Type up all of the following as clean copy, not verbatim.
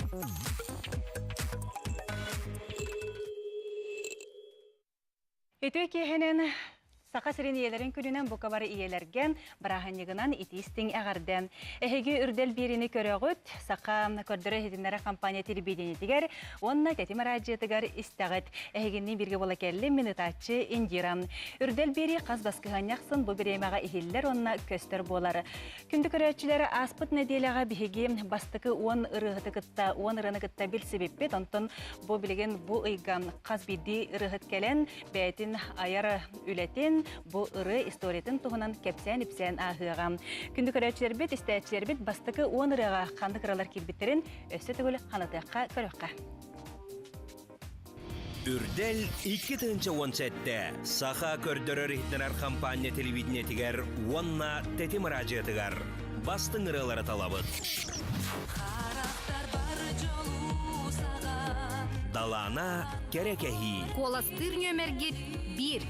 Үтүө киэһэнэн Саха сирин ийэлэрин күнүнэн бука бары ийэлэргэ бырааһынньыгынан итии-истиҥ эҕэрдэ. Эһиги Үрдэл биэриини көрөҕүт, Саха көрдөрөр-иһитиннэрэр компания телевидениетигэр уонна Тэтим араадьыйатыгар истэҕит. Эһигинниин бииргэ буола кэллим мин ытааччы Индира. Үрдэл биэрии хас баскыһыанньа ахсын бу бириэмэҕэ иһиллэр уонна көстөр буолар. Күндү көрөөччүлэр, ааспыт нэдиэлэҕэ биһиги бастакы 10 ырыаһыты кытта, 10 ырыаны кытта билсибиппит. Онтон бу билигин бу ыйга хас биирдии ырыаһыт кэлэн, бэйэтин айар үлэтин, бу ырыа историятын туһунан кэпсээн-ипсээн ааһыаҕа. Күндү көрөөччүлэрбит, истээччилэрбит бастакы 10 ырыаҕа ханнык ыралар киирбиттэрин өссө төгүл ханатыахха, көрүөххэ. Үрдэл 2017 Саха көрдөрөр-иһитиннэрэр хампаанньа телевидениетигэр уонна Тэтим араадьыйатыгар бастыҥ ырыалары талабыт. Далаана кэрэ кэһии. Куоластыыр нүөмэргит биир.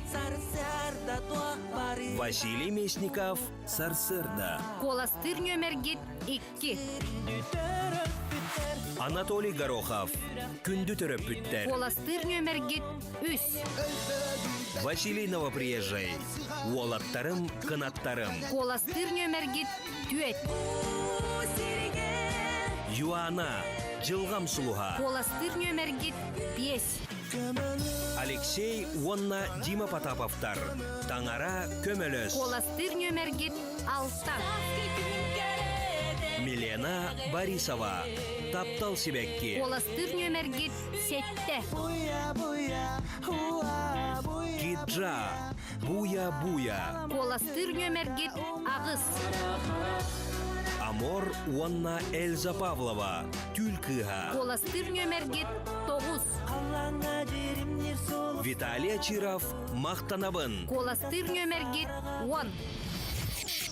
Василий Местников Сарсыарда. Куоластыыр нүөмэргит икки. Анатолий Горохов. Күндү төрөппүттэр. Куоластыыр нүөмэргит үс. Василий Новоприезжай. Уолаттарым, кынаттарым. Куоластыыр нүөмэргит түөрт. Юана. Дьылҕам сулуһа. Куоластыыр нүөмэргит биэс. Алексей уонна Дима Потаповтар. Таҥара көмөлөс. Куоластыыр нүөмэргит алта. Милена Борисова. Таптал сибэкки. Куоластыыр нүөмэргит сэттэ. Киджа. Буя-буя. Куоластыыр нүөмэргит аҕыс. Амор уонна Эльза Павлова. Түүл кыыһа. Куоластыыр нүөмэргит тоҕус. Виталий Очиров Махтанабын. Куоластыыр нүөмэргит 10.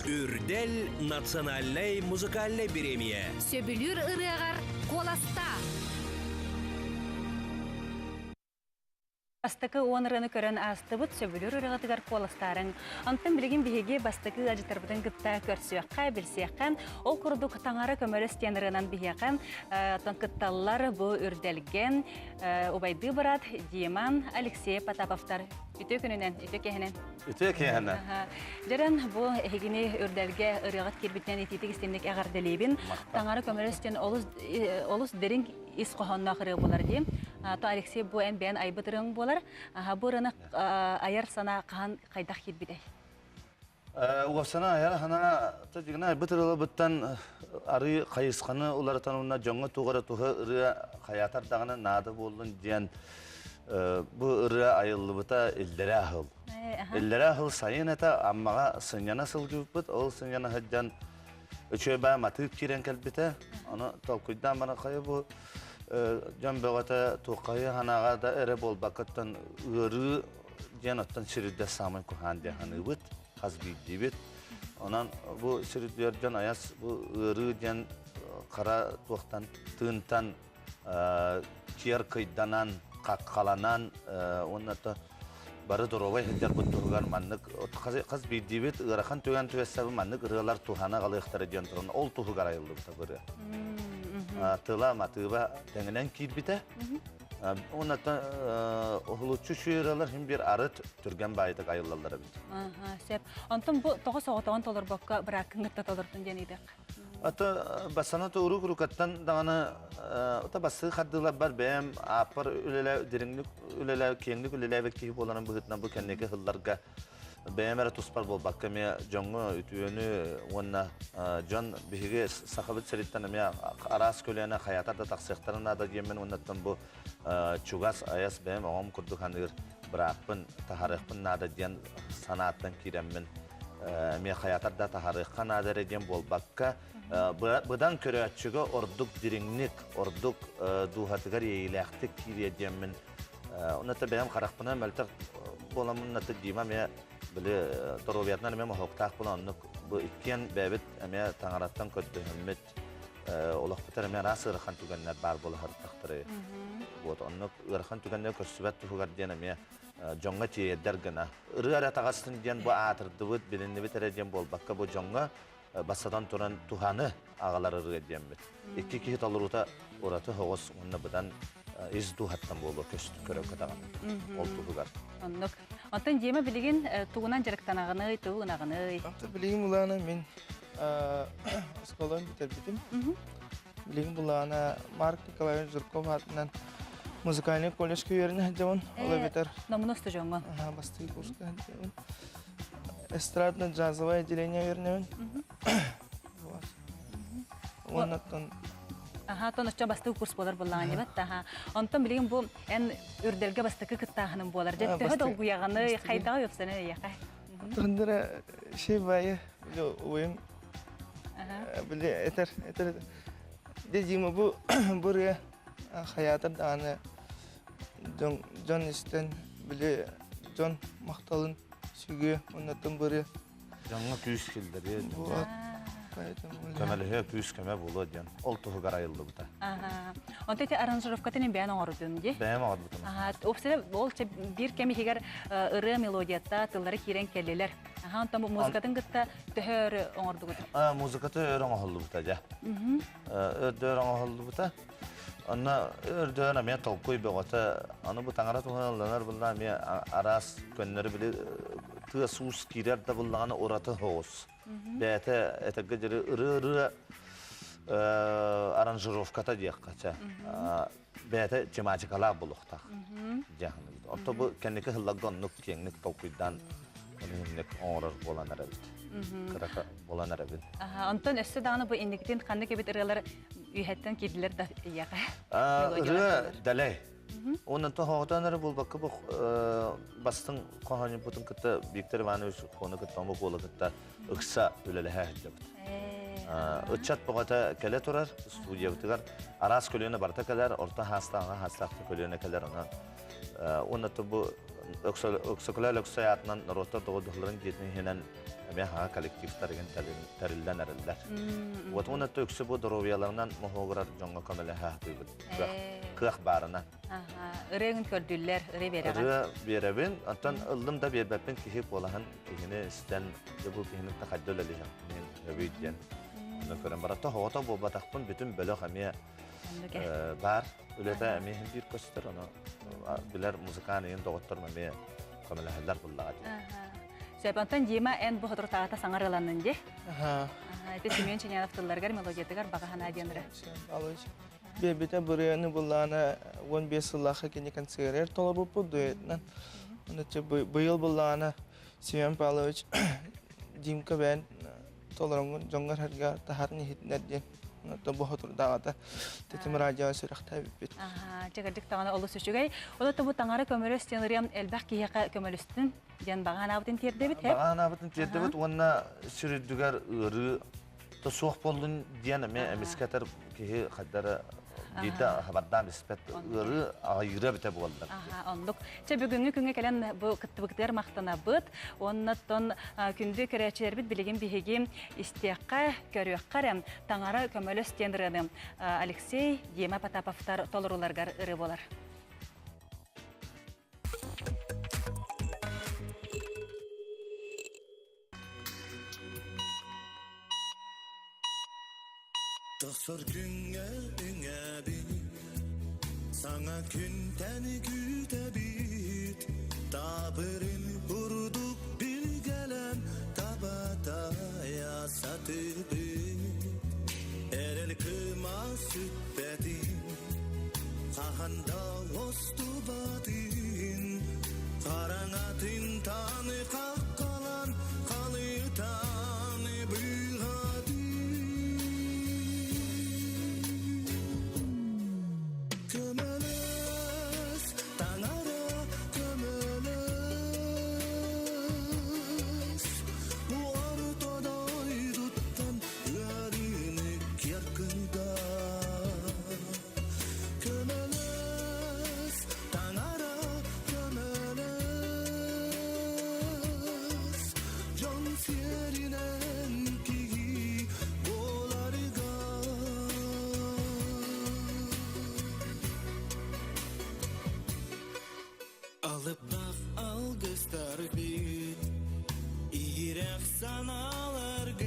Үрдэл национальнай музыкальнай бириэмийэ. Сөбүлүүр ырыаҕар куоластаа. Бастакы 10 ырыаны көрөн аастыбыт, сөбүлүүр ырыаҕытыгар куоластаарыҥ. Онтон билигин биһиги бастакы ыалдьыттарбытын кытта көрсүөххэ, билсиэххэ. Ол курдук Таҥара көмөлөс диэн ырыанан биһиэхэ кытталлар бу үрдэлгэ убайдыы быраат Дима, Алексей Потаповтар. Үтүө күнүнэн, үтүө киэһэнэн. Үтүө киэһэнэн. Дьэрэн, бу эһигини үрдэлгэ ырыаҕыт киирбитинэн итиитик истинник эҕэрдэлиибин. Таҥара көмөлөс диэн олус олус дириҥ ис хоһоонноох ырыа буолар дии. То Алексей бу эн бэйэн айбыт ырыаҥ буолар. Бу ырыаны айар санаа хаһан хайдах киирбитэй? Уопсана айар санаа дьигинэ айбыт ырыаларбыттан арыы хайысханы уларытан уонна дьоҥҥо туох эрэ туһа ырыа хайаатар даҕаны наада буоллун диэн бу ырыа айыллыбыта иллэрээ сыл. Иллэрээ сыл сайын этэ Аммаҕа сынньана сылдьыбыппыт. Ол сынньана сылдьан үчүгэй баа матыып киирэн кэлбитэ. Ону толкуйдаан баран хайа бу дьон бөҕөтө туоххайы санааҕа да эрэ буолбаккыттан ыарыы диэн оттон сирирдэ саамай куһаан диэн саныыбыт, хас биирдиибит. Онон бу сирдүөр дьон айас бу ыарыы диэн хара туохтан тыынтан киэр кыйданан, хаххаланан уонна бары доруобай сылдьарбыт туһугар маннык хас биирдиибит ыарахан түгэн түбэстэбин маннык ырыалар туһана аҕалыахтара диэн туран ол туһугар айыллыбыта ырыа. Тыла матыыба тэҥинэн киирбитэ. Оннаттан уһулуччу сүүрэлэр хим бир арыт түргэн баайытык айыллаллар эбит. Сөп. Онтон бу тоҕо соҕотоҕун толорбокко бырааккын кытта толордун диэн ыйдык. Ата басана тууру курукаттан даҕаны ота бассы хардыыларбар бэйэм ааппар үлэлээ дириҥник үлэлээ киэҥник үлэлээбит киһи буоларын быһыытынан бу кэнники сылларга Бэйэм эрэ туспар буолбакка эмиэ дьоҥҥо үтүөнү уонна дьон биһиги Сахабыт сириттэн эмиэ араас көлүөнэ хайаатар да тахсыахтарын наада диэммин уоннаттан бу чугас айас бэйэм оҕом курдук саныыр бырааппын таһаарыахпын наада диэн санааттан киирэммин эмиэ хайаатар да таһаарыахха наада эрэ диэн буолбакка быдан көрөөччүгэ ордук дириҥник ордук дууһатыгар иэйиилээхтик киириэ диэммин Онно бэйэм харахпынан мөлтөх буоламмын Дима эмиэ били доруобуйатынан эмиэ моһуоктаах буолан оннук бу иккиэн бэйэбит эмиэ таҥараттан көрдөһөммүт олохпутар эмиэ араас ыарахан түгэннэр баар буола сырыттахтары. Вот оннук ыарахан түгэннэр көрсүбэт туһугар диэн эмиэ дьоҥҥо тиэйэрдэр гына. Ырыа эрэ таҕыстын диэн бу аатырдыбыт, билиннибит эрэ диэн буолбакка бу дьоҥҥо. Бастатан туран туһаны аҕалар ырыа диэммит. Икки киһи толоруута ураты соҕус уонна быдан ис дууһаттан буолуо көрө даҕаны ол туһугар. Оннук. Онтон Дима билигин тугунан дьарыктанаҕыный, тугу гынаҕыный? Онтон билигин булаана мин оскуоланы бүтэрбитим. Билигин булаана Марк Николаевич Жирков аатынан музыкальный колледжка үөрэнэ сылдьабын. Ол эбэтэр Номун устудьуоҥҥун. Бастакы курска сылдьабын. Эстрадно-джазовое отделение үөрэнэбин. Вот. Уоннаттан Аха, тон оччо бастакы курс буолар буоллаҕа дибат таха. Онтон билигин бу эн үрдэлгэ бастакы кыттааһыным буолар. Дьэ төһө долгуйаҕыный, хайдаҕа үөхсэнэ эйиэхэ? Тундара шей байы, уйум били этер этер де Дима бу бурга хаятар даҕаны дьон дьон истэн били дьон махталын сүгүө оннуттан быры Дьоҥҥо күүс киллэриэ. Көмөлөһүө күүс көмө буолуо диэн ол туһугар айыллыбыта. Онто ити аранжировкатын бэйэн оҥордун дии. Бэйэм оҥорбутум. Опсера ол биир кэм иһигэр ырыа мелодията тыллары киирэн кэллилэр. Аха, онтон бу музыкатын кытта төһө өр оҥордугут? Музыката өр оҥоһуллубута дьэ. Өрдөөр оҥоһуллубута. Онно өрдөөн эмиэ толкуй бөҕөтө. Аны бу таҥара туһунан ылланар булла эмиэ араас көннөрү били тыас-уус киирэр да буллаҕына ураты соҕус. Бэйэтэ этэргэ дьири ырыа-ырыа аранжировката диэххэ чэ. Бэйэтэ тематикалаах булуохтаах. Онто бу кэнники сылларга оннук киэҥник толкуйдаан уһуннук оҥорор буолан эрэбит. Кырака буолан эрэбин. Онтон өссө даҕаны бу инникитин ханнык эбит ырыалар үөһэттэн киирдилэр да эйиэхэ? Ырыа дэлэй. Онон тоһоҕотон эрэ буолбакка бу бастыҥ хоһоонньуппутун кытта Виктор Иванович Хону кытта омук уола кытта ыкса үлэлэһэ сылдьабыт. Ыччат бөҕөтө кэлэ турар студиябытыгар араас көлүөнэ барыта кэлэр, орто хаастааҕа хаастаахта көлүөнэ кэлэр. Онон уонна бу Өксөкүлэ Өлөксөй аатынан норуоттар доҕордоһууларын дьиэтин иһинэн эмиэ хаҥа коллективтар игин тэриллэн эрэллэр. Вот уонна өксө бу доруобуйаларынан моһуогурар дьоҥҥо көмөлөһө сатыыбыт. Кыах баарынан. Ырыаҥын көрдүүллэр, ырыа биэрэҕин. Ырыа биэрэбин, оттон ыллым да биэрбэппин киһи куолаһын киһини истэн, дьэ бу киһини да хайда үлэлиһэхпин өбүй диэн. Онно көрөн баран тоһоҕото буолбатахпын бүтүн бөлөх эмиэ баар. Үлэтэ эмиэ биир көстөр, ону билэр музыкант ийин доҕотторум эмиэ көмөлөһөллөр буллаҕа дии. Сөп, онтон Дима эн бу соторутааҕыта саҥарыланнын дии. Ити Семен Ченянов тылларыгар, мелодиятыгар баҕа санаа диэн ырыа. Биэрбитэ бырыаны буллаана 15 сыллаахха кини концерер толорбуппут дуэтынан. Онучча быйыл буллаана Семен Павлович Димка бэйэн толороҥҥун дьоҥҥор сэргэ таһарын иһитинэр диэн онтон боһотурдааҕыта тэтим радио сүрэхтээбиппит. Чэ даҕаны олус үчүгэй. Ол бу таҥара көмөлөс диэн ырыам элбэх киһиэхэ көмөлөстүн диэн баҕа санаабытын тиэрдэбит. Баҕа санаабытын тиэрдэбит уонна сүрүрдүгэр ыарыы то суох буоллун диэн эмиэ эмискэ этэр киһи хайдара биирдэ хабардаан испэт ыарыы аҕыйыыра эбитэ буолла. Оннук. Чэ бүгүҥҥү күҥҥэ кэлэн бу кыттыбытыгар махтанабыт. Оннуттан күндү көрөөччүлэрбит билигин биһиги истиэххэ, көрүөххэ эрэ Таҥара көмөлөс диэн ырыаны Алексей, Дима Потаповтар толорууларыгар ырыа буолар. Тахсар күҥҥэ үҥэбит, саҥа күнтэн күүтэбит, таабырын курдук билгэлэн табатайа сатыыбыт. Эрэл кыма сүппэтин, хаһан да устубатын, хараҥатын тааны хаххалан халытан быыһатын. Көмөлөс, таҥара көмөлөс, бу орто дойдуттан ыарыыны киэр кыйдар. Көмөлөс, таҥара көмөлөс, дьон сиэринэн киһи буоларыгар. Алыптаах алгыстар бит, иһирэх санааларгыт.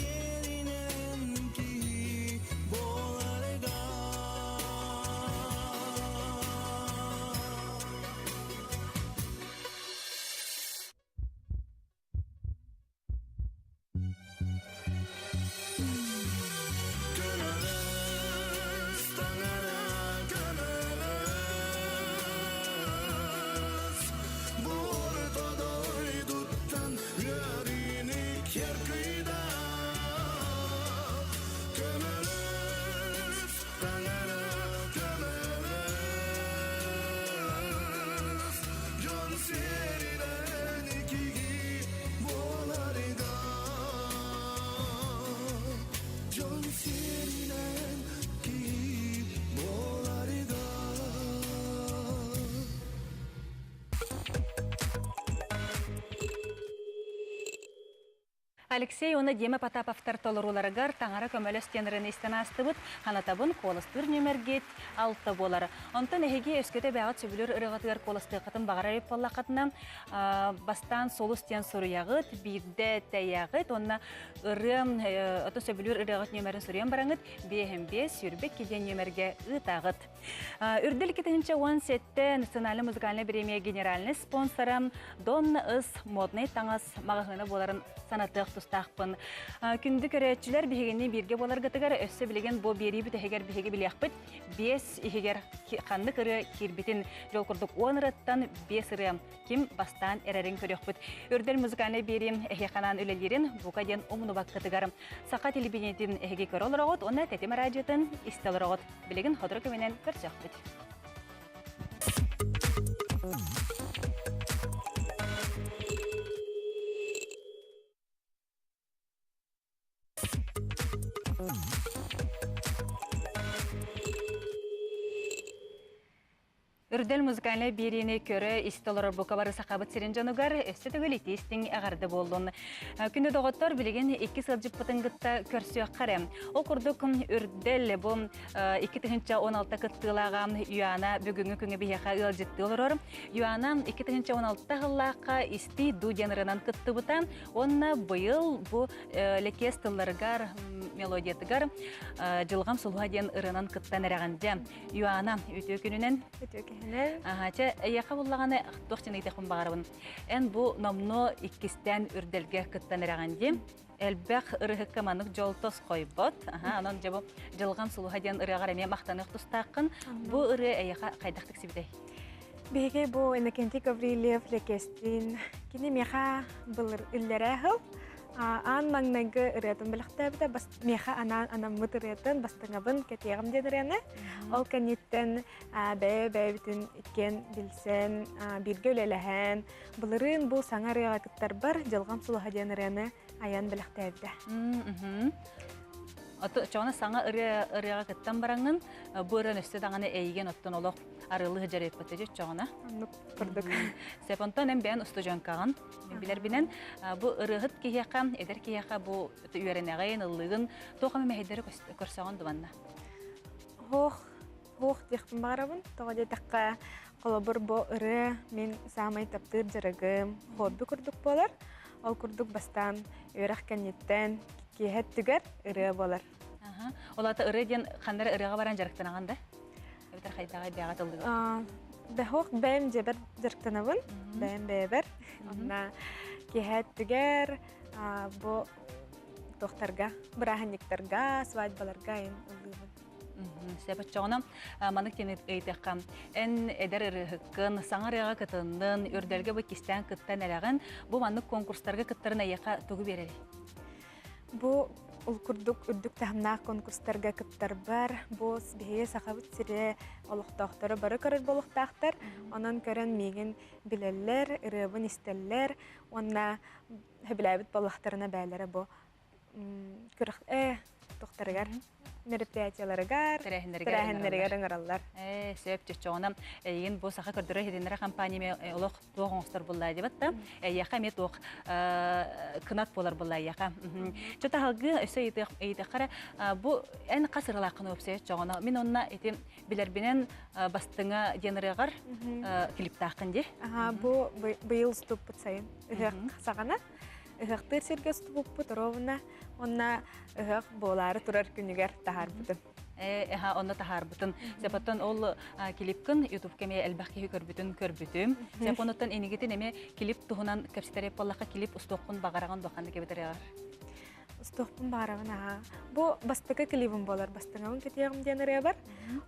сиэринэн киһи буоларга. Көмөлөс, таҥара көмөлөс, бу орто дойдуттан ыарыыны кэр кыйда. Көмөлөс, таҥара көмөлөс, дьон сиэринэн киһи буоларга. Дьон сиэринэн киһи буоларга. Алексей уонна Дима Потаповтар толорууларыгар Таҥара көмөлөс диэн ырыаны истэн аастыбыт. Ханатабын куоластыыр нүөмэргит алта буолар. Онтон эһиги өскөтө бэйэҕит сөбүлүүр ырыаҕытыгар куоластыаххытын баҕарар эбит буоллаххытына, бастаан Сулус диэн суруйаҕыт, биирдэ тэйэҕит уонна ырыа ото сөбүлүүр ырыаҕыт нүөмэрин суруйан бараҥыт 5 52 диэн нүөмэргэ ыытаҕыт. Үрдэл 2017 национальный музыкальная премия генеральный спонсора Донна Ыс модный таҥас маҕаһыына буоларын санатыах тустаахпын. Күндү көрөөччүлэр биһигини бииргэ буоларгытыгар өссө билигин бу биэрии бүтэһигэр биһиги билиэхпит биэс иһигэр ханнык ырыа киирбитин дьол курдук уон ырыаттан биэс ырыа ким бастаан эрэрин көрүөхпүт. Үрдэл музыкальнай биэриим эһиэхэ үлэлиирин бука диэн умнубаккытыгар саха телевидениетин эһиги көрө олороҕут уонна тэтим радиотын истэ олороҕут. Билигин сотору кэминэн көрсүөхпүт. Үрдэл музыкальнай биэриини көрө истэ олорор бука бары сахабыт сирин дьонугар өссө төгүл итии-истиҥ эҕэрдэ буоллун. Күндү доҕоттор, билигин икки сылдьыппытын кытта көрсүөххэ эрэ. Ол курдук Үрдэл бу 2016 кыттыылааҕа Юана бүгүҥҥү күҥҥэ биһиэхэ ыалдьыттыы олорор. Юана 2016 сыллаахха Истий ду диэн ырыанан кыттыбыта уонна быйыл бу Лэкиэс тылларыгар, мелодиятыгар Дьылҕам сулуһа диэн ырыанан кыттан эрэҕин дьэ. Юана, үтүө күнүнэн. Үтүө күнүнэн. Аха, чэ, эйиэхэ буллаҕына туох дьин ыйытыахпын баҕарабын. Эн бу номнуо иккистээн үрдэлгэ кыттан эрэҕин дии. Элбэх ырыһыкка маннык дьол тосхойбот. Аха, онон дьэ бу Дьылҕам сулуһа диэн ырыаҕар эмиэ махтаныах тустааххын. Бу ырыа эйиэхэ хайдах тиксибитэй? Биһиги бу Иннокентий Гаврильев Лекестин кини миэхэ былыр иллэрээ сыл аан маҥнайгы ырыатын бэлэхтээбитэ миэхэ анаан анаммыт ырыатын бастыҥабын кэтиэҕим диэн ырыаны ол кэнниттэн бэйэ-бэйэбитин иккиэн билсэн бииргэ үлэлэһэн былырыын бу саҥа ырыаҕа кыттарбар дьылҕам сулуһа диэн ырыаны айан бэлэхтээбитэ Чоҕуна саҥа ырыа ырыаҕа кыттан бараҥҥын бу ырыан өссө даҕаны эйигин оттон олох арылы сыдьар эппэтэ чоҕуна. Оннук курдук. Сөп онтон эн бэйэн устудьуонкаҕын билэрбинэн бу ырыаһыт киһиэхэ, эдэр киһиэхэ бу үөрэнэҕин, ыллыгын туох эмэ мэһэйдэри көрсөҕүн дубанна? Хоох, хоох диэхпин баҕарабын. Тоҕо диэтэххэ, холобур бу ырыа мин саамай таптыыр дьарыгым, хобби курдук буолар. Ол курдук бастаан үөрэх кэнниттэн киэһэ өттүгэр ырыа буолар. Ол аата ырыа диэн ханна эрэ ырыаҕа баран дьарыктанаҕын да? Эбэтэр хайдаҕай бэйэҕэ тыллыгын? Бэһох бэйэм дьиэбэр дьарыктанабын, бэйэм бэйэбэр. Онно киэһэ өттүгэр бу туохтарга, бырааһынньыктарга, свадьбаларга айан ыллыыбын. Сөп оччоҕуна маннык диэн ыйытыахха эн эдэр ырыаһыккын, саҥа ырыаҕа кытыннын, үрдэлгэ бу иккистээн кыттан эрэҕин, бу маннык конкурстарга кыттарын эйиэхэ тугу биэрэрий? Бу ол курдук үрдүк таһымнаах конкурстарга кыттарбар, бу биһиги Сахабыт сирэ олохтоохторо бары көрөр буолуохтаахтар. Онон көрөн миигин билэллэр, ырыабын истэллэр уонна сөбүлээбит буоллахтарына бээлэрэ бу күрэх тохтарыгар мероприятияларыгар тэрээһиннэригэр ыҥыраллар. Ээ, сөп чочоҕуна эйигин бу саха көрдөрөр иһитиннэрэ компания олох туох оҥостор буллаа дебат да эйиэхэ эмиэ туох кынат буолар буллаа эйиэхэ. Чо таһалгы өссө ыйытыаххара бу эн хас ыралааххын уопсайа чоҕуна мин онно ити билэрбинэн бастыҥа диэн ырыаҕар клиптааххын дии. Аха бу быйыл уступпут сайын ыһыах саҕана. Ыһыахтыыр сиргэ устубуппут ровно уонна ыһыах буолаары турар күнүгэр таһаарбытым. Эха онно таһаарбытын. Сепаттан ол клипкын ютубка эмиэ элбэх киһи көрбүтүн көрбүтүм. Сеп онуттан инигитин эмиэ клип туһунан кэпсэтэр буоллахха клип устуоххун баҕараҕын дуоханнык эбитэр Устуохпун баҕарабын аха. Бу бастакы клибым буолар. Бастыҥабын кэтиэҕим диэн ырыа бар.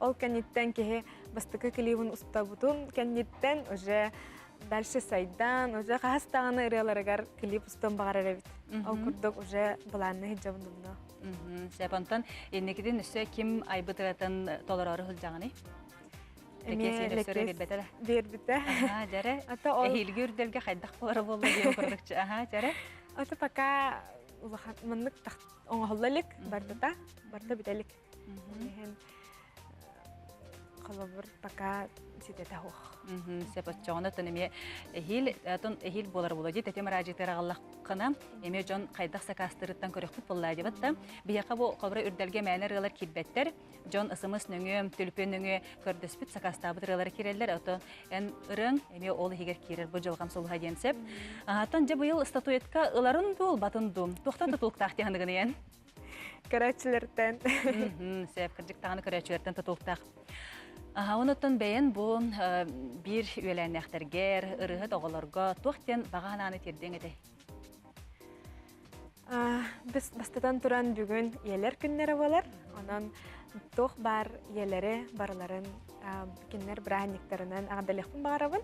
Ол кэнниттэн киһи бастакы клибын устабытын кэнниттэн уже дальше сайдан, уже хаһыс даҕаны ырыаларыгар клип устуон баҕарар эбит. Ол курдук уже былаанна сылдьабын умно. Сөп, онтон инникитин өссө ким айбыт ырыатын толороору сылдьаҕыный? Эмиэ Лэкиэс биэрбэтэ. Биэрбитэ. Аха, дьэрэ. Ата ол Эһиилги үрдэлгэ хайдах болара буолла диэн курдукчу. Аха, дьэрэ. Ата пока улахан маннык оҥоһулла илик барыта, барыта бүтэ илик. Иһин холобур пока ситэтэ суох. Сөп оччоҕуна оттон эмиэ эһиил атын эһиил буолар буолуо дии тэтим араадьыйата аҕаллаххына эмиэ дьон хайдах сакаастырыттан көрүөхпүт буоллаа диэбит да биһиэхэ бу холобура үрдэлгэ мээнэ ырыалар киирбэттэр дьон ысымыс нөҥүө төлөпүөн нөҥүө көрдөспүт сакаастаабыт ырыалара киирэллэр ото эн ырыаҥ эмиэ ол иһигэр киирэр бу дьылҕам сулуһа диэн сөп Аттан дьэ быйыл статуэтка ыларын дуу ылбатын дуу туохтан тутулуктаах диһаныгын эн Көрөөччүлэртэн. Сөп, кырдьык даҕаны көрөөччүлэртэн тутулуктаах. Аха, онуттан бэйэн бу биир үөлээннээхтэргэр, ырыһыт оҕолорго туох диэн баҕа санааны тиэрдиэҥ этэй? Біз бастатан туран бүгүн ийэлэр күннэрэ буолар. Онон туох баар ийэлэри барыларын кинилэр бырааһынньыктарынан эҕэрдэлиэхпин баҕарабын.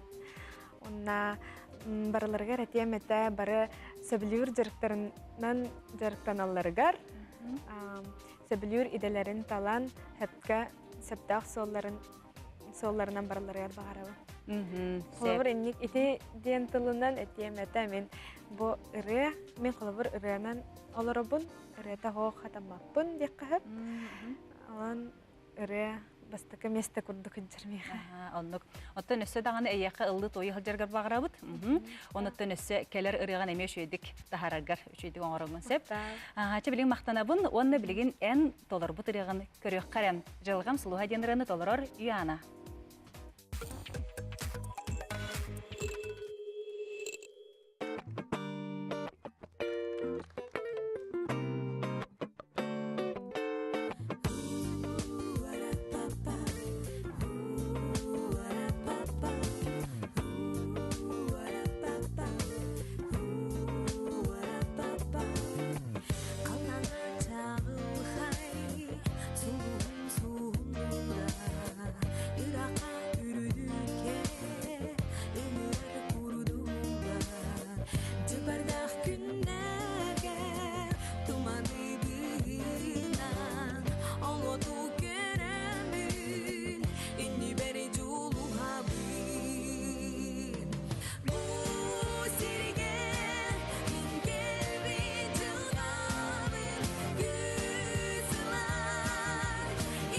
Онна барыларыгар этиэм этэ бары сөбүлүүр дьарыктарынан дьарыктаналларыгар, сөбүлүүр идэлэрин талан, сөпкө сөптөөх суолларын суолларынан баралларыгар баҕарабын. Холобур, инник ити диэн тылынан этиэм этэ мин бу ырыа, мин холобур ырыанан олоробун, ырыата хоох хатаммаппын диэххэ сөп. Онон ырыа бастакы миэстэ курдук сылдьар миэхэ. Оннук. Оттон өссө даҕаны эйиэхэ ыллыы туойа сылдьаргар баҕарабыт. Онуттан өссө кэлэр ырыаҕын эмиэ үчүгэйдик таһаараргар үчүгэйдик оҥороҥҥун сөп. Ааһааччы билигин махтанабын уонна билигин эн толорбут ырыаҕын көрүөххэ эрэ. Дьылҕам сулуһа диэн ырыаны толорор Юана. Дьыбардаах күннэргэ туманы быыһынан Оҥоту көрөмүн иннибэр дьулуһабын Бу сиргэ мин кэлбит дьылҕабын күүс ылар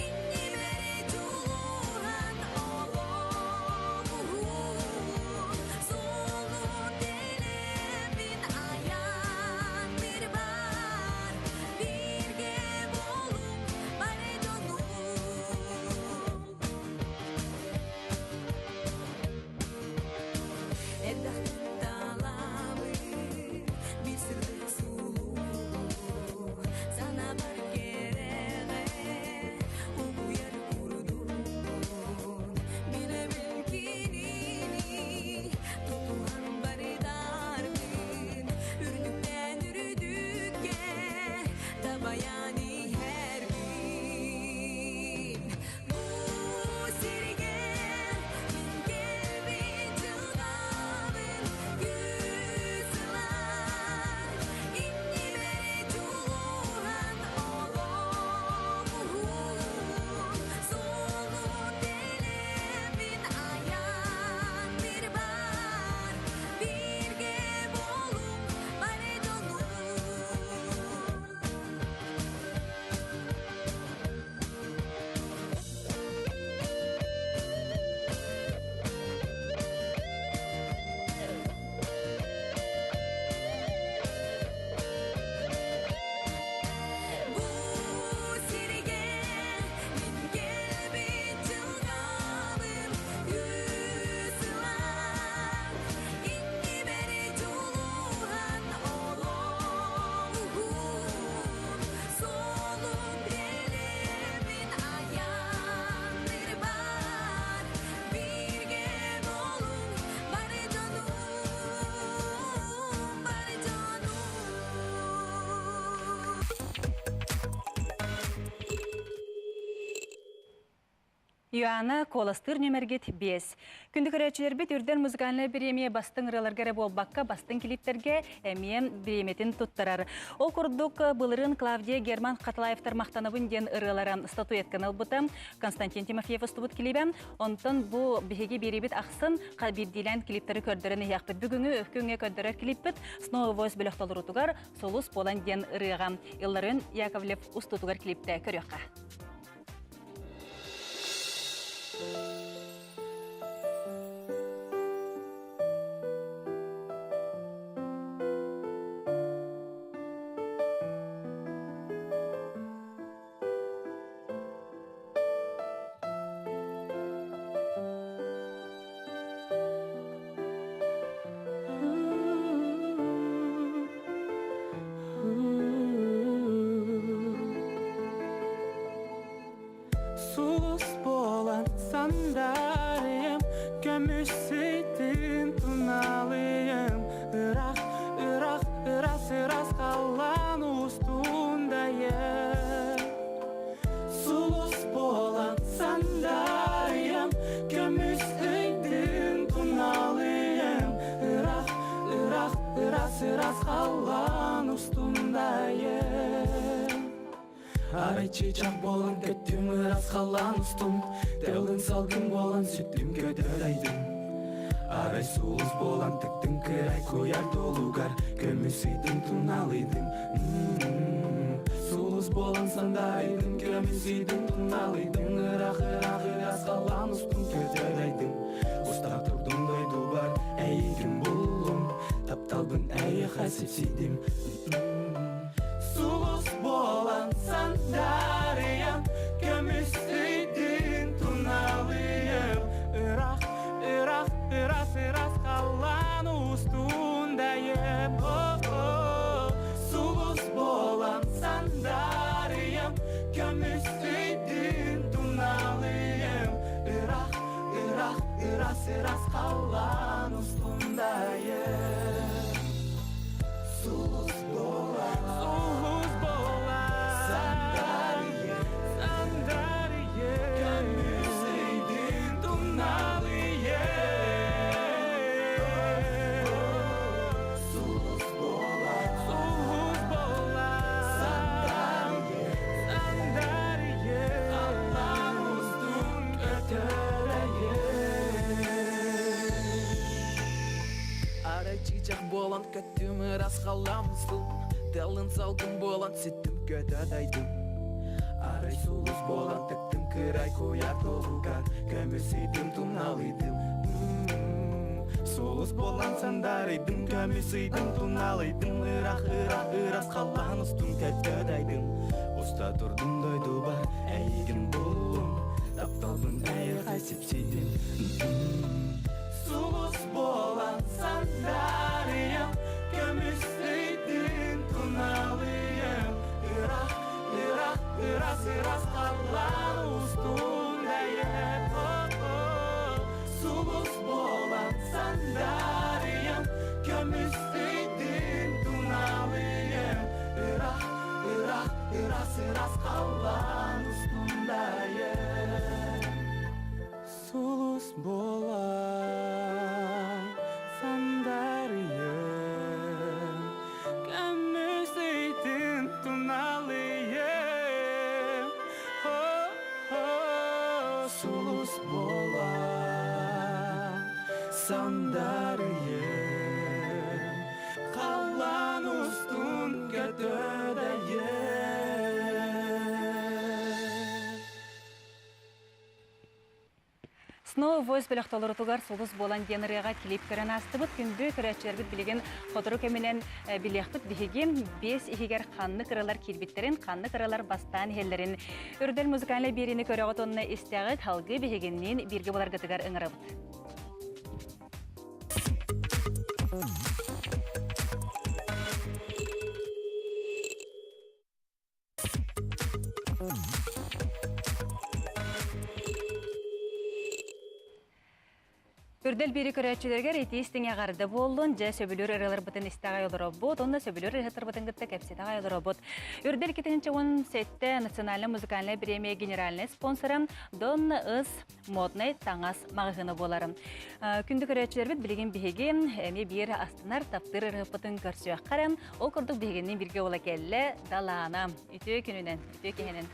Иннибэр дьулуһан олоҕум Суолу тэлэбин айан бар Бииргэ буолуҥ бары дьонум Элбэхтик талабын биир сырдык сулуһу Санаабар кэрэҕэ угуйар курдукпун Билэбин кинини тутуһан барытаарбын Үрдүктэн үрдүккэ дабайан иһэрбин Бу сиргэ мин кэлбит дьылҕабын күүс ылар Иннибэр дьулуһан олоҕум Суолу тэлэбин айан бар Бииргэ буолуҥ бары дьонум. Иоанна куоластыыр нүмергит 5. Күндү көрөөччүлэрбит үрдэл музыкальнай бириэмийэ бастыҥ ырыаларга эрэ буолбакка, бастыҥ клиптэргэ эмиэ бириэмийэтин туттарар. Ол курдук, былырыын Клавдия Герман Хатылаевтар махтанабын диэн ырыалара статуэтканы ылбыта. Константин Тимофеев устубут клибэ. Онтон бу биһиги биэрибит ахсын биирдиилээн клиптэри көрдөрөн иһиэхпит. Бүгүҥҥү күҥҥэ көрдөрөр клиппит Снова Voice бөлөх толоруутугар Сулус буолан диэн ырыаҕа Илларион Яковлев устуутугар клиптэ көрүөххэ. Сулус буолан сандаарыйым, көмүс ситин туналыйым, Ыраах, ыраах, ырас, ырас халлаан устундайым. Сулус буолан сандаарыйым, көмүс ыйдын туналыйым, Ыраах, ыраах, ырас, ырас халлаан устундайым. Арай чыычаах буолан көттүм ырас халлаан устун, Тылын салгын буолан сүттүм көтөр айдым. Арай сулус буолан тыктым кырай куйар толугар, Көмүс ыйдым туналыйдым. Сулус буолан сандайдым, көмүс ыйдым туналыйдым, Ыраах ыраах ырас халлаан устун көтөр айдым. Уста турдум дойдубар, эйигин буллум, Тапталбын эйиэхэ сипсийдим. Сулус буолан сандаарыйан, көмүс ыйдыын туналыйым. Ыраах, ыраах, ырас, ырас халлаан устундайым. Сулус буолан сандаарыйам, көмүс ыйдыын туналыйым. Ыраах, ыраах, ырас, ырас халлаан устундайым. Сулус буолан, сулус буолан, сандарыйа, сандарыйа, көмүс ыйдын туналыйа. Сулус буолан, сулус буолан, сандарыйа, сандарыйа, халлаан устун көтөрөйө. Арай чыычах буолан көттүм ырас халлаан устун, Тылын салгын буолан сүттүм көтө дайдым. Арай сулус буолан тыктым кырай куйаар толугар, Көмүс ыйдым туналыйдым. Сулус буолан сандарыйдым, көмүс ыйдым туналыйдым, Ыраах ыраах ырас халлаан устун көтө дайдым. Уста турдум дойдубар, эйигин буллум, Тапталбын эйиэхэ сипсийдим. Сулус буолан сандаарыйам, көмүс ыйдын туналыйым. Ыраах, ыраах, ырас, ырас халлаан устун эйэм. Сулус буолан сандаарыйам, көмүс ыйдын туналыйым. Ыраах, ыраах, ырас, ырас халлаан устундайым. Сулус буолан сандарыйым, көмүс ыйтын туналыйым. Сулус буолан сандарыйым, халлаан устун көтөдөйүм. Снова Voice бөлөх толорутугар сулус буолан диэн ырыаҕа клип көрөн аастыбыт. Күндү көрөөччүлэрбит билигин сотору кэминэн билиэхпит биһиги биэс иһигэр ханнык ырыалар киирбиттэрин, ханнык ырыалар бастаан иһэллэрин Үрдэл музыкальнай биэриини көрөҕүт уонна истэҕит, салгыы биһигинниин бииргэ буларгытыгар ыҥырабыт. Үрдэл биэри көрөөччүлэригэр итии истиҥ эҕэрдэ буоллун, дьэ сөбүлүүр ырыаларбытын истэ аҕай олоробут, уонна сөбүлүүр ырыаһыттарбытын кытта кэпсэтэ аҕай олоробут. Үрдэл 2017 национальнай музыкальнай бириэмийэ генеральнай спонсора Дон Ыс моднай таҥас маҕаһыына буолар. Күндү көрөөччүлэрбит билигин биһиги эмиэ биир астынар, таптыыр ырыаһыппытын көрсүөххэ эрэ. Ол курдук биһигинниин бииргэ буола кэллэ Далаана. Үтүө күнүнэн, үтүө киһинэн.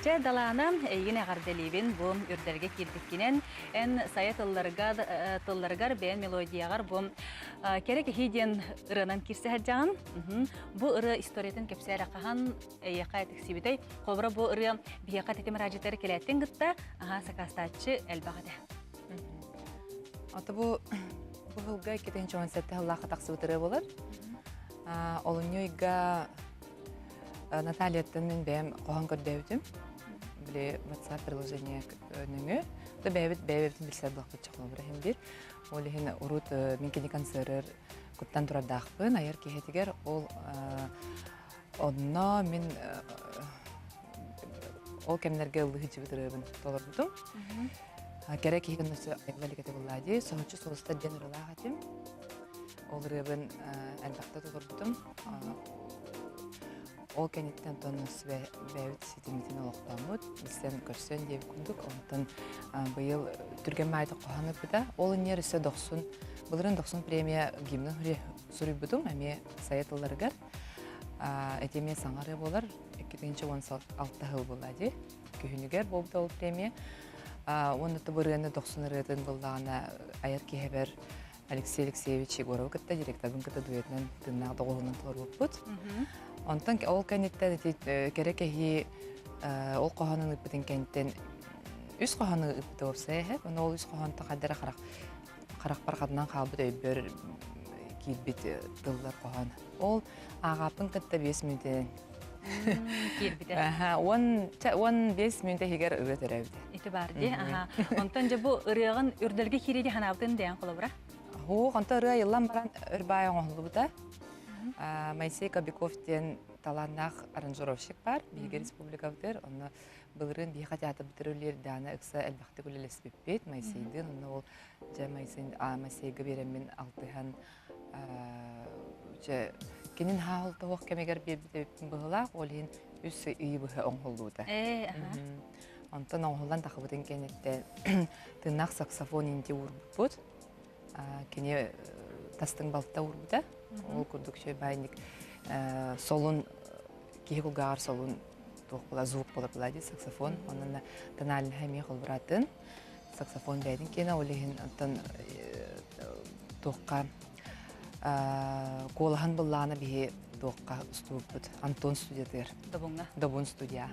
Чэ, Далаана, эйигин эҕэрдэлиибин бу үрдэлгэ киирбиккинэн. Эн сайа тылларга, тылларыгар бэйэн мелодияҕар бу кэрэ киһи диэн ырыанан киирсэ сылдьаҕын. Бу ырыа историятын кэпсээрэ хаһан эйиэхэ тиксибитэй? Холобура, бу ырыа биһиэхэ тэтим араадьытары кэлээттин кытта аһаа сакаастааччы элбэх этэ. Ата бу бу сылга 2017 сыллаахха тахсыбыт ырыа буолар. Олунньу ыйга Натальяттан мин бэйэм хоһоон көрдөөбүтүм. Били WhatsApp приложение нөҥүө. Да бэйэбит бэйэбитин билсэр буолбут чахлабыра иһин бир. Ол иһин урут мин кини концерыр куттан турардаахпын айар киһитигэр ол онно мин ол кэмнэргэ ыллыһыдьыбыт ырыабын толорбутум. Кэрэ киһи гыннасы айылла иликэтэ буллаа дии. Соһуччу сулустар диэн ырылаах этим. Ол ырыабын элбэхтэ толорбутум. Ол кэнниттэн тонус бэйэбит ситиммитин олохтооммут, билсэн көрсөн диэбит курдук. Онтон быйыл түргэн маайдык хоһоон ыппыта. Ол иннигэр өссө Дохсун, былырыын Дохсун премия гимнын суруйбутум, эмиэ сайа тылларыгар. Эти эмиэ саҥа ырыа буолар, 2016 сыл буолла дии. Күһүнүгэр буолбута ол премия. Уонна ырыаны Дохсун ырыатын буллаҕына айар киһэбэр Алексей Алексеевич Егоровы кытта директорбын кытта дуэтинэн тыыннаах доҕуһунан толорбуппут. Онтон ол кэнниттэн ити кэрэ кэһии ол хоһоонун ыыппытын кэнниттэн үс хоһоону ыыппыта уопсайа эһэ. Ону ол үс хоһоонто хайдара харах харахпар хатынан хаалбыт өйбөр киирбит тыллар хоһоон. Ол ааҕааппын кытта 5 мүнүүтэнэн киирбитэ. 15 мүнүүтэ иһигэр ырыа төрөөбүтэ. Ити бар дии. Аха. Онтон дьэ бу ырыаҕын үрдэлгэ киирииди ханаабытын дээн холобура. Һуу, онто ырыа айыллан баран өр баай оҥоһуллубута. Моисей Кобяков диэн талааннаах аранжировщик бар биһиги республикабытыгар. Онно былырыын биһиэхэ театрбытыгар үлэлиир Дана ыкса элбэхтик үлэлэспиппит Моисейдыын. Онно ол дьэ Моисейга биэрэммин алтыһан дьэ кинин хаалта оһох кэмигэр биэрбит эбиппин быһыылаах, ол иһин үс ыйы быһа оҥоһуллубута. Онтон оҥоһуллан тахыбытын кэнниттэн тыыннаах саксофон инти уурбуппут. Кини тастыҥ балта уурбута. Ол курдук үчүгэй баайник солун киһи кулгааҕар солун туох була звук буолар була дии саксофон. Онон тональныһа эмиэ холбуратын. Саксофон бэйэтин киэнэ ол иһин оттон туохха куолаһын быллаана биһи туохха устубуппут Антон студиятыгар. Добуҥҥа. Добун студия.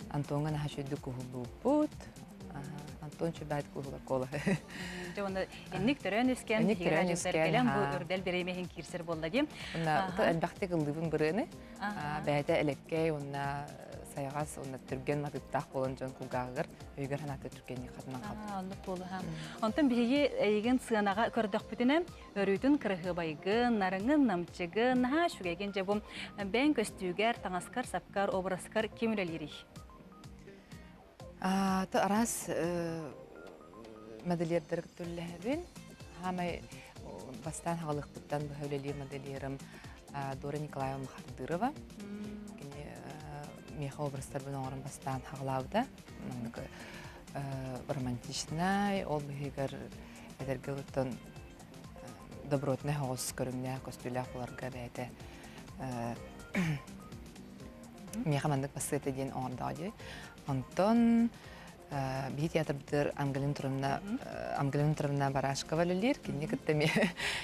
Антоҥҥа наһаа үчүгэйдик уһуллубуппут. Антон чүбэт куһулар куолаһы. Дьэ уонна инник төрөөн үскэн, Инник төрөөн үскэн, кэлэн бу үрдэл бириэмэһин киирсэр буолла дии. Уонна элбэхтик ыллыыбын бырыаны. Бэйэтэ элэккэй уонна сайаҕас уонна түргэн матыыптаах буолан дьон кулгааҕыгар өйүгэр санаата түргэнник хатанан хаалбыт. Оннук буолуха. Онтон биһиги эйигин сыанаҕа көрдөхпүтүнэ өрүүтүн кыраһыабайгын, нарыҥын, намчыгын, наһаа үчүгэйгин дьэ бу бэйэҥ көстүүгэр, таҥаскар, сапкар, образкар ким үлэлиирий? Араас модельердары кытта үлэлэһэбин. Хаамай бастаан хаҕалыахпыттан быһа үлэлиир модельерым Дора Николаевна Махардырова. Кини миэхэ образтарбын оҥорон бастаан хаҕалаабыта. Маннык романтичнай, ол быһыыгар эдэргэ оттон добротнай соҕус көрүҥнээх, көстүүлээх буоларга бэйэтэ миэхэ маннык бассыата диэн оҥордоҕо дии. Онтон биһи театрбытыгар Ангелина Туровна Ангелина Туровна Барашкова үлэлиир. Кинини кытта эмиэ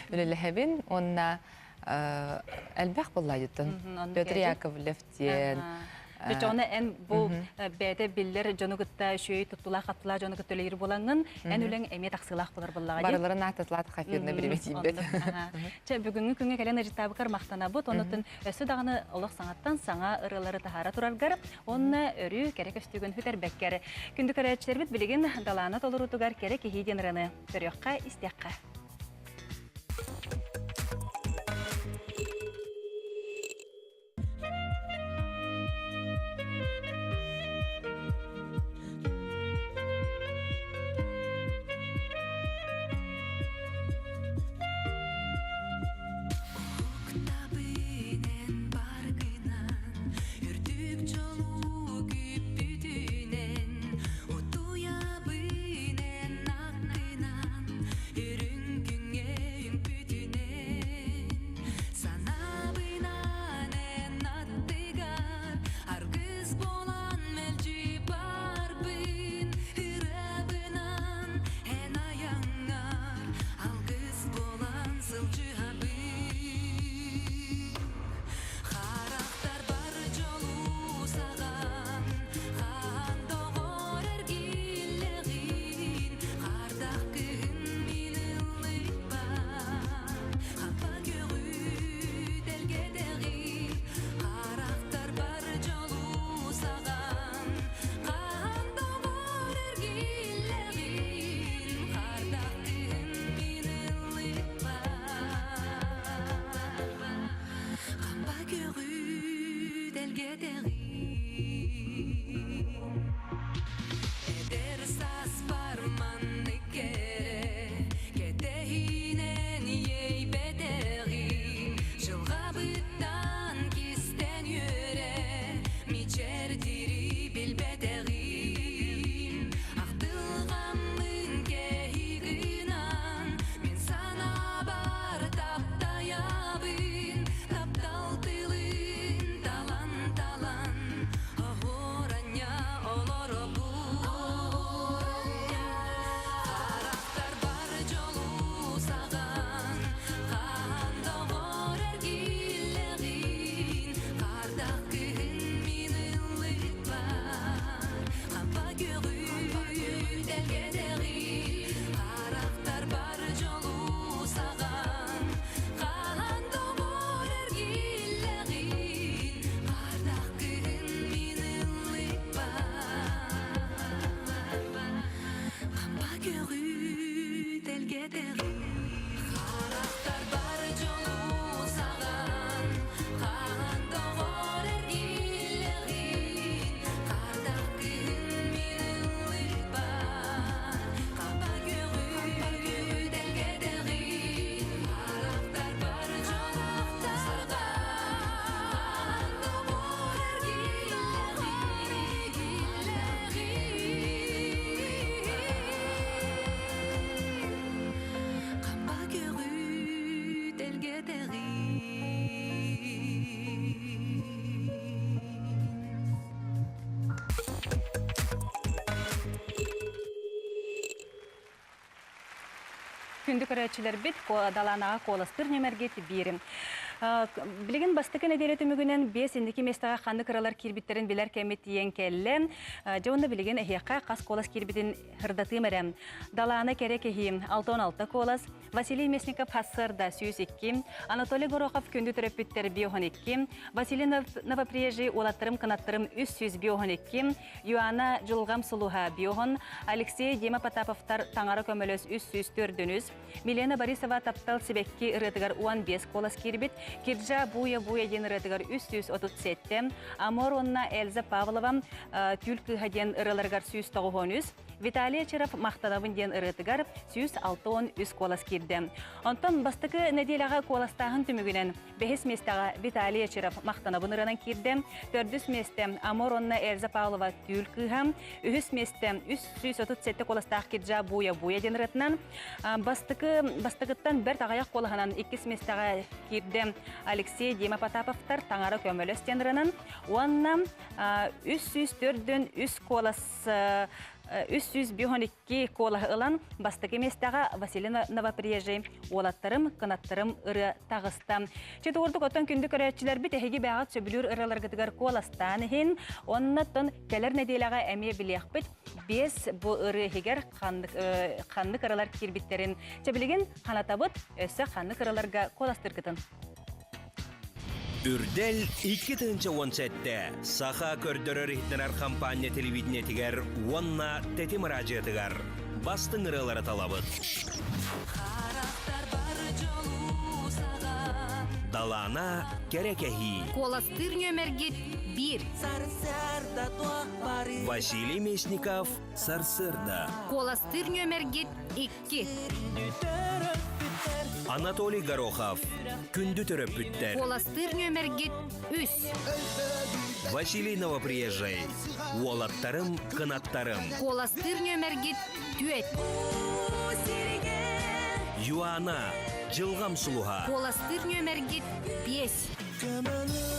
үлэлэһэбин. Уонна элбэх буоллаадьыттан Петр Яковлев диэн Чоҕуна эн бу бэйэтэ биллэр дьону кытта үчүгэй туттулаах-хаптылаах дьону кытта үлэлиир буолаҥҥын, эн үлэҥ эмиэ тахсыылаах буолар буоллаҕа дии. Барыларын аататлаат хафирна бириэмэ тиийбэт. Чэ, бүгүҥҥү күҥҥэ кэлэн ыдьыттаабыкар махтанабыт. Оннуттан өссө даҕаны олох саҥаттан саҥа ырыалары таһаара тураргар уонна өрүү кэрэ көстүүгүн сүтэрбэккэр. Күндү көрөөччүлэрбит билигин Далаана толоруутугар кэрэ киһи диэн ырыаны көрүөххэ, истиэххэ. Тэлгэтэҕин Эдэр сааспар маннык кэрэ Кэтэһиинэн иэйбэтэҕим Дьылҕабыттан кистэн үөрэ Мичээрдири билбэтэҕим Ахтылҕаммын кэһии гынан Мин санаабар таптайабын Таптал тылын талан-талан Оһуоранньа олоробун Харахтар бар дьолу саҕан Хаһан доҕор эргиллэҕин Хардах күһүн мин ыллыкпар Хампа көҕү тэлгэтэҕин Харахтар бар дьолу саҕан Хаһан доҕор эргиллэҕин Хардах күһүн мин ыллыкпар Хампа көҕү тэлгэтэҕин Харахтар бар дьолу саҕан Хаһан доҕор эргиллэҕин Хардах күһүн мин ыллыкпар Хампа көҕү тэлгэтэҕин Харахтар бар дьолу саҕан Доҕор эргиллэҕин Хампа көҕү тэлгэтэҕин Күндү көрөөччүлэрбит Далаанаҕа куоластыыр нүөмэргит биирим. Билигин бастакы нэдиэлэ түмүгүнэн биэс инники миэстэҕэ ханнык ыралар киирбиттэрин билэр кэммит тиийэн кэллэ. Дьэ уонна билигин эһиэхэ хас куолас киирбитин ырдатыым эрэ. Далаана кэрэ киһи 66 куолас, Василий Местников Хассыарда 102, Анатолий Горохов Күндү төрөппүттэр 52, Василий Новоприезжий Уолаттарым кынаттарым 352, Юана Дьулҕам сулуһа Биоһон, Алексей Дима Потаповтар Таҥара көмөлөс 304 Милена Борисова Таптал сибэкки ырыатыгар 15 куолас киирбит, Кирджа Буя Буя диэн ырыатыгар 337, Амор уонна Эльза Павлова Түүл кыыһа диэн ырыаларыгар 193, Виталий Очаров Махтанабын диэн ырыатыгар 163 куолас киирдэ. Онтон бастакы нэдиэлэҕэ куоластааһын түмүгүнэн Бэһис миэстэҕэ Виталий Очаров Махтанабын ырыанан киирдэ. Төрдүс миэстэ Амор уонна Эльза Павлова Түүл кыыһа. Үһүс миэстэ 337 куоластаах Кирджа Буя Буя диэн ырыатынан. Бастакы бастакыттан бэрт аҕыйах куолаһынан иккис миэстэҕэ киирдэ Алексей Дима Потаповтар Таҥара көмөлөс диэн ырыанан. Уонна 304 үс куолас 352 Ки куолаһы ылан, бастакы миэстэҕэ Василий Новоприезжий «Уолаттарым, кынаттарым» ырыа таҕыста. Чэ, оттон күндү көрөөччүлэрбит эһиги бэйэҕит сөбүлүүр ырыаларгытыгар куоластаан иһин, оннаттан кэлэр нэдиэлэҕэ эмиэ билиэхпит биэс бу ырыа иһигэр ханнык, ханнык ыралар киирбиттэрин. Чэ, билигин ханатабыт, өссө ханнык ыраларга куоластыыргытын. Үрдэл 2017 Саха көрдөрөр-иһитиннэрэр хампаанньа телевидениетигэр уонна Тэтим араадьыйатыгар бастыҥ ырыалары талабыт. Далаана кэрэ кэһии. Куоластыыр нүөмэргит биир. Василий Местников Сарсыарда. Куоластыыр нүөмэргит икки. Анатолий Горохов. Күндү төрөппүттэр. Куоластыыр нүөмэргит үс. Василий Новоприезжай. Уолаттарым, кынаттарым. Куоластыыр нүөмэргит түөт. Юана. Дьылҕам сулуһа. Куоластыыр нүөмэргит биэс.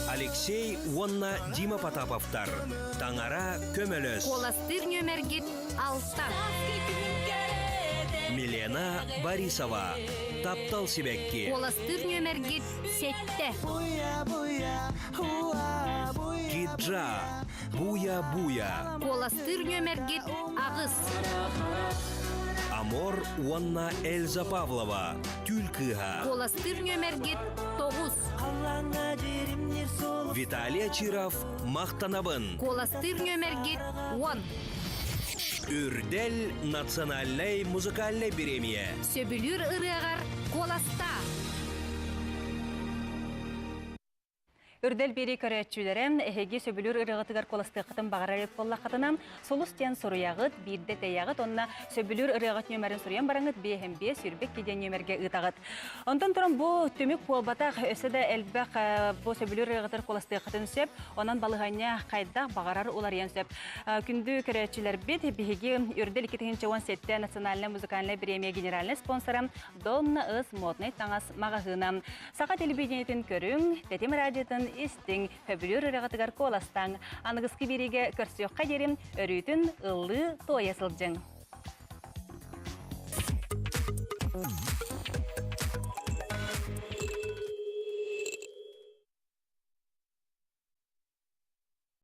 Алексей уонна Дима Потаповтар. Таҥара көмөлөс. Куоластыыр нүөмэргит алта. Милена Борисова. Таптал сибэкки. Куоластыыр нүөмэргит сэттэ. Киджа. Буя-буя. Куоластыыр нүөмэргит аҕыс. Амор уонна Эльза Павлова. Түүл кыыһа. Куоластыыр нүөмэргит тоҕус. Виталий Очиров Махтанабын. Куоластыыр нүөмэргит уон. Үрдэл национальнай музыкальнай бириэмийэ. Сөбүлүүр ырыаҕар куоластаа. Үрдэл биэрии көрөөччүлэрэ, эһиги сөбүлүүр ырыаҕытыгар куоластыаххытын баҕарар эбит буоллаххытына, сулус диэн суруйаҕыт, биирдэ тэйэҕит уонна сөбүлүүр ырыаҕыт нүөмэрин суруйан бараҥыт 5 22 диэн нүөмэргэ ыытаҕыт. Онтон туран бу түмүк буолбатах, өссө да элбэх бу сөбүлүүр ырыаҕытыгар куоластыаххытын сөп, онон балаһыанньа хайдах баҕарар уларыйан сөп. Күндү көрөөччүлэрбит, биһиги Үрдэл 2017 национальнай музыкальнай бириэмийэ генеральнай спонсора Донна Ыс моднай таҥас маҕаһыына. Саха телевидениетин көрүҥ, Тэтим радиотын истиҥ, сөбүлүүр ырыаҕытыгар куоластааҥ. Аныгыскы биэриигэ көрсүөххэ диэри өрүүтүн ыллыы туойа сылдьыҥ.